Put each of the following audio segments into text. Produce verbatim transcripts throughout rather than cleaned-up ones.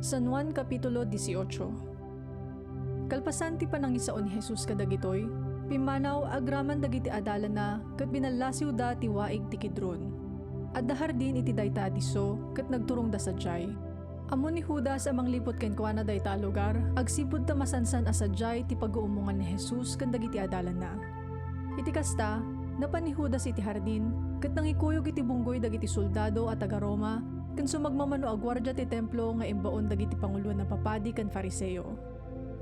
San Juan Kapitulo dieciocho. Kalpasan ti panangisao ni Jesus kadagitoy, pimmanaw agraman dagiti adalanna ket binallasiwda ti waig ti Kidron. Adda hardin iti dayta a disso ket nagturongda sadiay. Ammo ni Judas a mangliput kenkuana dayta a lugar agsipud ta masansan a sadiay ti paguumongan ni Jesus ken dagiti adalanna. Iti kasta, napan ni Judas iti hardin ket nangikuyog iti bunggoy dagiti soldado a taga-Roma ken sumagmamano a guardia ti Templo nga imbaon dagiti panguloen a papadi ken Fariseo.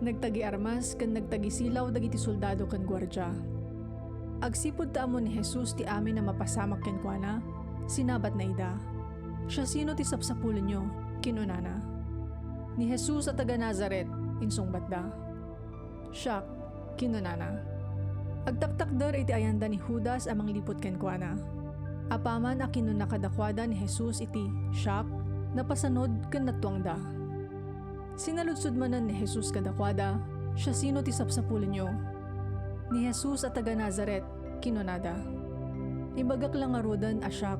Nagtagi-armas ken nagtagisilaw dagiti soldado ken guardia. Agsipud ta ammo ni Jesus ti amin a mapasamak kenkuana, sinabatna ida. "Siasino ti sapsapulenyo?" kinunana. "Ni Jesus a taga-Nazaret," insungbatda. "Siak," kinunana. Agtaktakder iti ayanda ni Judas a mangliput kenkuana. Apaman a kinuna kadakuada ni Jesus iti "Siak," napasanud ken nattuangda. Sinaludsod manen ni Jesus kadakuada, "Siasino ti sapsapulenyo?" "Ni Jesus a taga-Nazaret," kinunada. "Imbagak la ngaruden a siak,"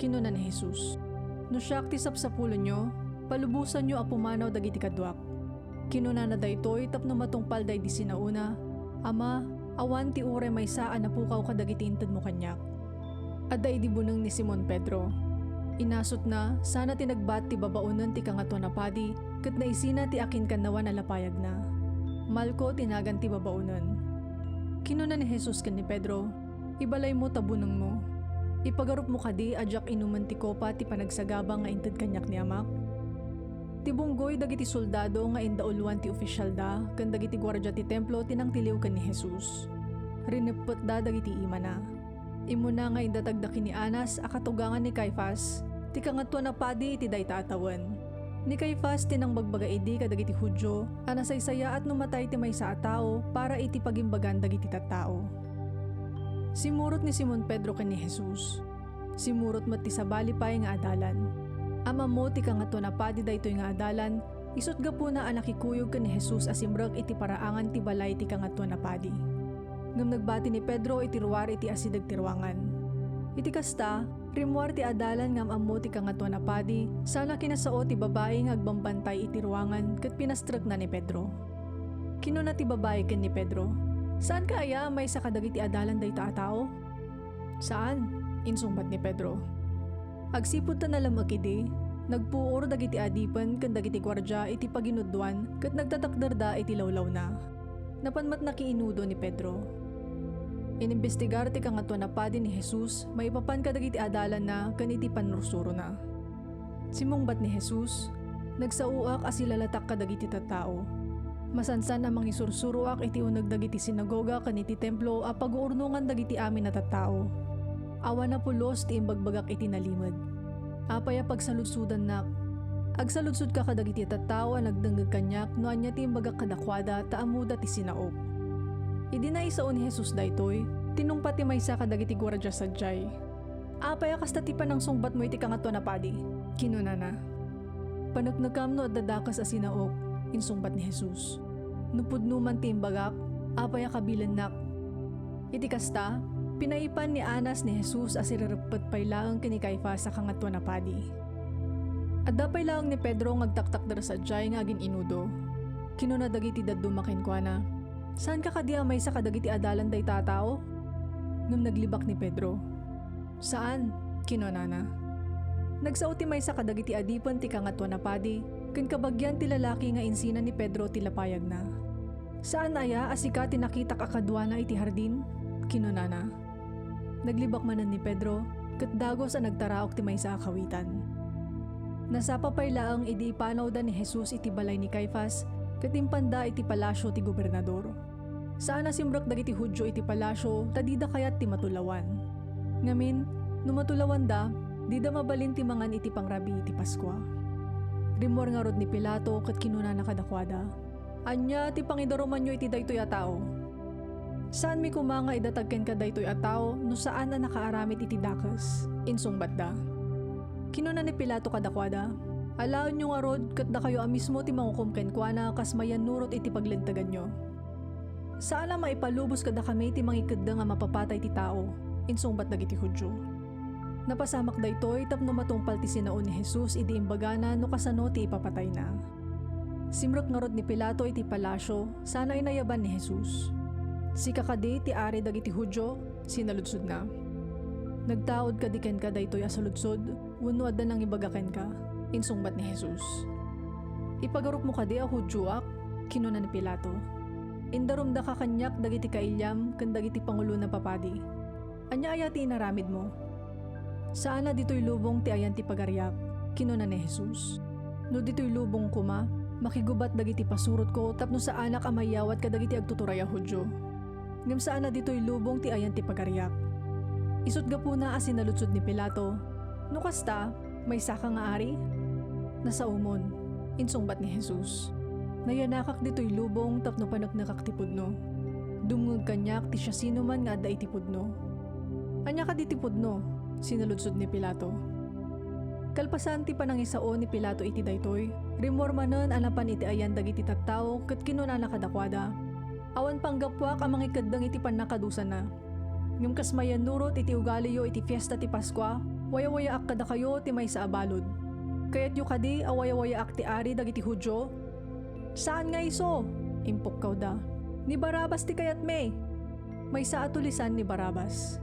kinuna ni Jesus. "No siak ti sapsapulenyo, palubosanyo a pumanaw dagiti kaduak." Kinunana daytoy tapno matungpalda idi sinaona, "Ama, awan ti uray maysa a napukaw kadagiti intedmo kaniak." Adda idi buneng ni Simon Pedro. Inasutna sana ti nagbat ti babaonen ti Kangatoan a Padi ket naisina ti akinkannawan a lapayagna. Malco ti nagan ti babaonen. Kinuna ni Jesus ken ni Pedro, "Ibalaymo ta bunengmo. Ipagarupmo kadi a diak inumen ti kopa ti panagsagaba nga inted kaniak ni Amak?" Ti bunggoy dagiti soldado nga indauluan ti ofisialda ken dagiti guardia ti Templo ti nangtiliw ken ni Jesus. Rineppetda dagiti imana. Immuna nga indatagda ken ni Anas a katugangan ni Caifas, ti Kangatoan a Padi iti dayta a tawen. Ni Caifas ti nangbagbaga idi kadagiti Judio a nasaysayaat no matay ti maysa a tao para iti pagimbagan dagiti tattao. Simmurot ni Simon Pedro ken ni Jesus. Simmurot met ti sabali pay nga adalan. Am-ammo ti Kangatoan a Padi daytoy nga adalan, isut' gapuna a nakikuyog ken ni Jesus a simrek iti paraangan ti balay ti Kangatoan a Padi. Ngem nagbati ni Pedro iti ruar iti asideg ti ruangan. Iti kasta, rimmuar ti adalan nga am-ammo ti Kangatoan a Padi, sana kinasao ti babai nga agbambantay iti ruangan ket pinastrekna ni Pedro. Kinuna ti babai ken ni Pedro, "Saanka aya a maysa kadagiti adalan dayta a tao?" "Saan," insungbat ni Pedro. Agsipud ta nalem-ek idi, nagpuor dagiti adipen ken dagiti guardia iti paginuddoan ket nagtatakderda iti lawlawna. Napan met nakiinudo ni Pedro. Inimbestigar ti Kangatoan a Padi ni Jesus maipapan kadagiti adalanna ken iti pannursurona. Simmungbat ni Jesus, "Nagsaoak a silalatak kadagiti tattao. Masansan a mangisursuroak iti uneg dagiti sinagoga ken iti Templo a paguurnongan dagiti amin a tattao. Awan a pulos ti imbagbagak iti nalimed. Apay a pagsaludsodannak? Agsaludsodka kadagiti tattao a nagdengngeg kaniak no ania ti imbagak kadakuada ta ammoda ti sinaok." Idi naisao ni Jesus daytoy, tinungpa ti maysa kadagiti guardia sadiay. "Apay a kasta ti panangsungbatmo iti Kangatoan a Padi?" kinunana. "Paneknekam no adda dakes a sinaok," insungbat ni Jesus. "No pudno man ti imbagak, apay a kabilennak?" Iti kasta, pinaipan ni Anas ni Jesus a sirereppet pay laeng ken ni Caifas a Kangatoan a Padi. Adda pay laeng ni Pedro nga agtaktakder sadiay nga agin-inudo. Kinuna dagiti dadduma kenkuana, "Saanka kadi a maysa kadagiti adalan dayta a tao?" Ngem naglibak ni Pedro. "Saan," kinunana. Nagsao ti maysa kadagiti adipen ti Kangatoan a Padi, ken kabagian ti lalaki nga insina ni Pedro ti lapayagna. "Saan aya a sika ti nakitak a kaduana iti hardin?" kinunana. Naglibak manen ni Pedro, ket dagus a nagtaraok ti maysa a kawitan. Nasapa pay laeng idi ipanawda ni Jesus iti balay ni Caifas, ket impanda iti palasio ti gobernador. Saan a simrek dagiti Judio iti palasio ta dida kayat ti matulawan. Ngamin, no matulawanda, dida mabalin ti mangan iti pangrabii ti Paskua. Rimmuar ngarud ni Pilato ket kinunana kadakuada, "Ania ti pangidarumanyo iti daytoy a tao?" "Saanmi koma nga idatag kenka daytoy a tao no saan a nakaaramid iti dakes," insungbatda. Kinuna ni Pilato kadakuada, "Alaenyo ngarud ket dakayo a mismo ti mangukom kenkuana kas mayannurot iti paglenteganyo." "Saan a maipalubos kadakami ti mangikeddeng a mapapatay ti tao," insungbat dagiti Judio. Napasamak daytoy tapno matungpal ti sinaon ni Jesus idi imbagana no kasano ti ipapatayna. Simrek ngarud ni Pilato iti palasio sana inayaban ni Jesus. "Sika kadi ti ari dagiti Judio?" sinaludsodna. "Nagtaud kadi kenka daytoy a saludsod wenno adda nangibaga kenka?" insungbat ni Jesus. "Ipagarupmo kadi a Judioak?" kinuna ni Pilato. "Indarumdaka kaniak dagiti kailiam ken dagiti pangulona a papadi. Ania aya ti inaramidmo?" "Saan a ditoy lubong ti ayan ti pagariak," kinuna ni Jesus. "No ditoy lubong koma, makigubat dagiti pasurotko tapno saanak a mayawat kadagiti agtuturay a Judio. Ngem saan a ditoy lubong ti ayan ti pagariak." Isut' gapuna a sinaludsod ni Pilato, "No kasta, maysaka nga ari?" "Nasaomon," insungbat ni Jesus. "Nayanakak ditoy lubong tapno paneknekak ti pudno. Dumngeg kaniak ti siasinoman nga adda iti pudno." "Ania kadi ti pudno?" sinaludsod ni Pilato. Kalpasan ti panangisao ni Pilato iti daytoy, rimmuar manen a napan iti ayan dagiti tattao ket kinunana kadakuada, "Awan panggapuak a mangikeddeng iti pannakadusana. Ngem kas mayannurot iti ugaliyo iti fiesta ti Paskua, wayawayaak kadakayo ti maysa a balud. Kayatyo kadi a wayawayaak ti ari dagiti Judio?" "Saan nga isu," impukkawda. "Ni Barrabas ti kayatmi!" "Maysa a tulisan ni Barrabas,"